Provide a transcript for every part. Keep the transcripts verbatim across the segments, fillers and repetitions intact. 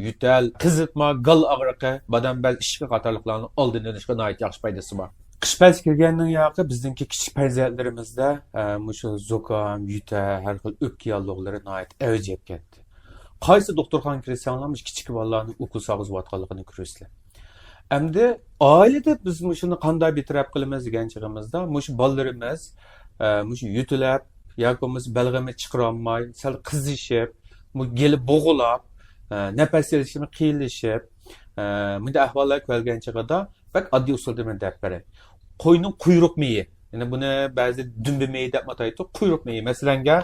يۆتەل، قىزىتما، گال ئاغرىقى، بادام بەل ئىششىقى قاتارلىقلارنىڭ ئالدىنى ئېلىشقا ناھايىتى ياخشى پايدىسى بار. قىش پەسلى كىرگەننىڭ ياقى بىزنىڭكى كىچىك پەرزەنتلىرىمىزدە، ئە، مۇشۇ زۇكام، يۆتەل، ھەر خىل ئۆپكە ياللۇغلىرى ناھايىتى ئەۋج ئېلىپ كەتتى. قايسى دوختۇرخانىغا كىرسەڭلار، مۇشۇ كىچىك بالىلارنىڭ ئوكۇل سالغۇزۇۋاتقانلىقىنى كۆرىسىلەر. ئەمدى ئائىلىدە بىز مۇشۇنى قانداق بىر تەرەپ قىلىمىز دېگەن چېغىمىزدا، مۇشۇ بالىلىرىمىز، ئە، مۇشۇ يۆتىلەپ ياكى بولمىسا بەلغىمى چىقىرالماي، سەل قىزىشىپ، مۇ-، گېلى بوغۇلاپ، ئە، نەپەس ئېلىشىمۇ قىيىنلىشىپ، ئە، مۇنداق ئەھۋاللار كۆرۈلگەن چېغىدا بەك ئاددىي ئۇسۇلدا مەن دەپ بېرەي. قوينىڭ قۇيرۇق مېيى، يەنى بۇنى بەزىدە دۈمبە مېيى دەپ ئاتايدۇ، قۇيرۇق مېيى. مەسىلەنگە،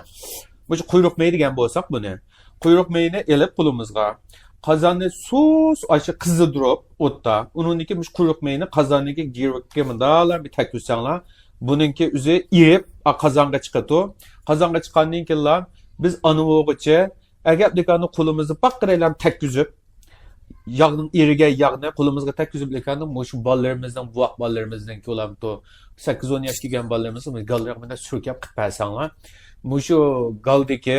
مۇشۇ قۇيرۇق مېيى دېگەن بولساق بۇنى. قۇيرۇق مېيىنى ئېلىپ قولىمىزغا، قازاننى سۇس ئاشۇ قىزدۇرۇپ ئوتتا، ئۇنىڭدىن كېيىن مۇشۇ قۇيرۇق مېيىنى قازاننىڭكى گىرۋىكىگە مۇنداقلا بىر تەگكۈزسەڭلار، بۇنىڭكى ئۆزى ئېرىپ، ئا، قازانغا چىقىدۇ. قازانغا چىققاندىن كېيىنلا بىز ئانا بولغۇچە ئەگەر دېكاننى قولىمىزنى باققىرەيلەم تەگكۈزۈپ، ياغنىڭ ئېرىگەن ياغنى قولىمىزغا تەگكۈزۈپ لېكاندا مۇشۇ بالىلىرىمىزنىڭ، بوۋاق بالىلىرىمىزنىڭكى ئۇلامتۇ سەككىز ئون ياش كىرگەن بالىلىرىمىزنىڭ گاللىرىغا مۇنداق سۈركەپ قىلىپ بەرسەڭلار، مۇشۇ گالدىكى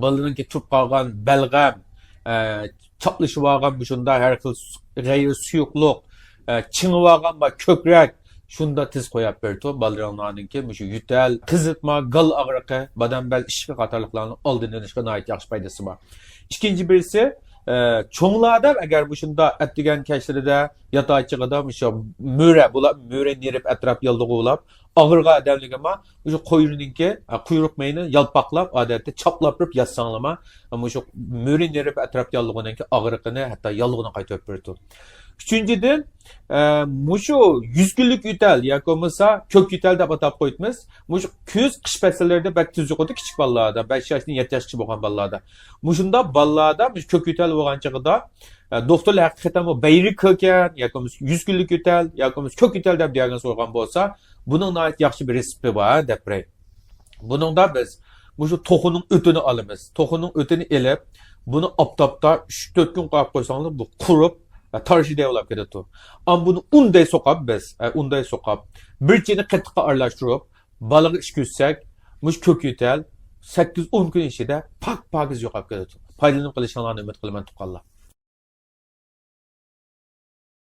بالىنىڭكى تۇرۇپ قالغان بەلغەم، ئە، چاپلىشىۋالغان مۇشۇنداق ھەر خىل غەيرىي سۇيۇقلۇق، ئە، چىڭىۋالغان بار كۆكرەك، شۇنداق تېز قويۇپ بېرىدۇ. بالىلىرىڭلارنىڭكى مۇشۇ يۆتەل، قىزىتما، گال ئاغرىقى، بادام بەل ئىششىقى قاتارلىقلارنىڭ ئالدىنى ئېلىشقا ناھايىتى ياخشى پايدىسى بار. ئىككىنچى بىرسى، ئە، چوڭلاردا ئەگەر مۇشۇنداق ئەتىگەن كەچلىرىدە ياتاچىغىدا مۇشۇ مۈرە بولۇپ، مۈرە نېرىپ ئەتراپ ياللۇغى بولۇپ، ئاغرىغان ئادەملىرىگە مۇشۇ قوينىڭكى، ئە، قۇيرۇق مېيىنى يالپاقلاپ، ئادەتتە چاپلاپ بېرىپ ياتساڭلارما، مۇشۇ مۈرە نېرىپ ئەتراپ ياللۇغىنىڭكى ئاغرىقىنى، ھەتتا ياللۇغىنى قايتۇرۇپ بېرىدۇ. ئۈچىنچىدىن، ئە، مۇشۇ يۈز كۈنلۈك يۆتەل ياكى بولمىسا كۆك يۆتەل دەپ ئاتاپ قويىمىز. مۇشۇ كۈز، قىش پەسىللىرىدە بەك تېز يۇقىدۇ كىچىك بالىلاردا، بەش ياشتىن يەتتە ياشقىچە بولغان بالىلاردا. مۇشۇنداق بالىلاردا مۇشۇ كۆك يۆتەل بولغان چېغىدا، ئە، دوختۇرلار ھەقىقەتەن بۇ بەيرىك كۆكەن ياكى بولمىسا يۈز كۈنلۈك يۆتەل ياكى بولمىسا كۆك يۆتەل دەپ دىئاگنوز قويغان بولسا، بۇنىڭ ناھايىتى ياخشى بىر رېتسېپى بار دەپ بېرەي. بۇنىڭدا بىز مۇشۇ توخۇنىڭ ئۆتىنى ئالىمىز. توخۇنىڭ ئۆتىنى ئېلىپ، بۇنى ئاپتاپتا ئۈچ تۆت كۈن قويۇپ قويساڭلار، بۇ قۇرۇپ، ھە، تارشىدەي بولاپ كېتىدۇ. ئەمما بۇنى ئۇندەي سوقاپ بىز، ھە، ئۇندەي سوقاپ، بىر چىنە قېتىققا ئارىلاشتۇرۇپ، بالىغا ئىچكۈزسەك، مۇشۇ كۆك يۆتەل سەككىز ئون كۈن ئىچىدە پاك-پاكىز يوقاپ كېتىدۇ. پايدىلىنىپ قېلىشىڭلارنى ئۈمىد قىلىمەن، تۇغقانلار.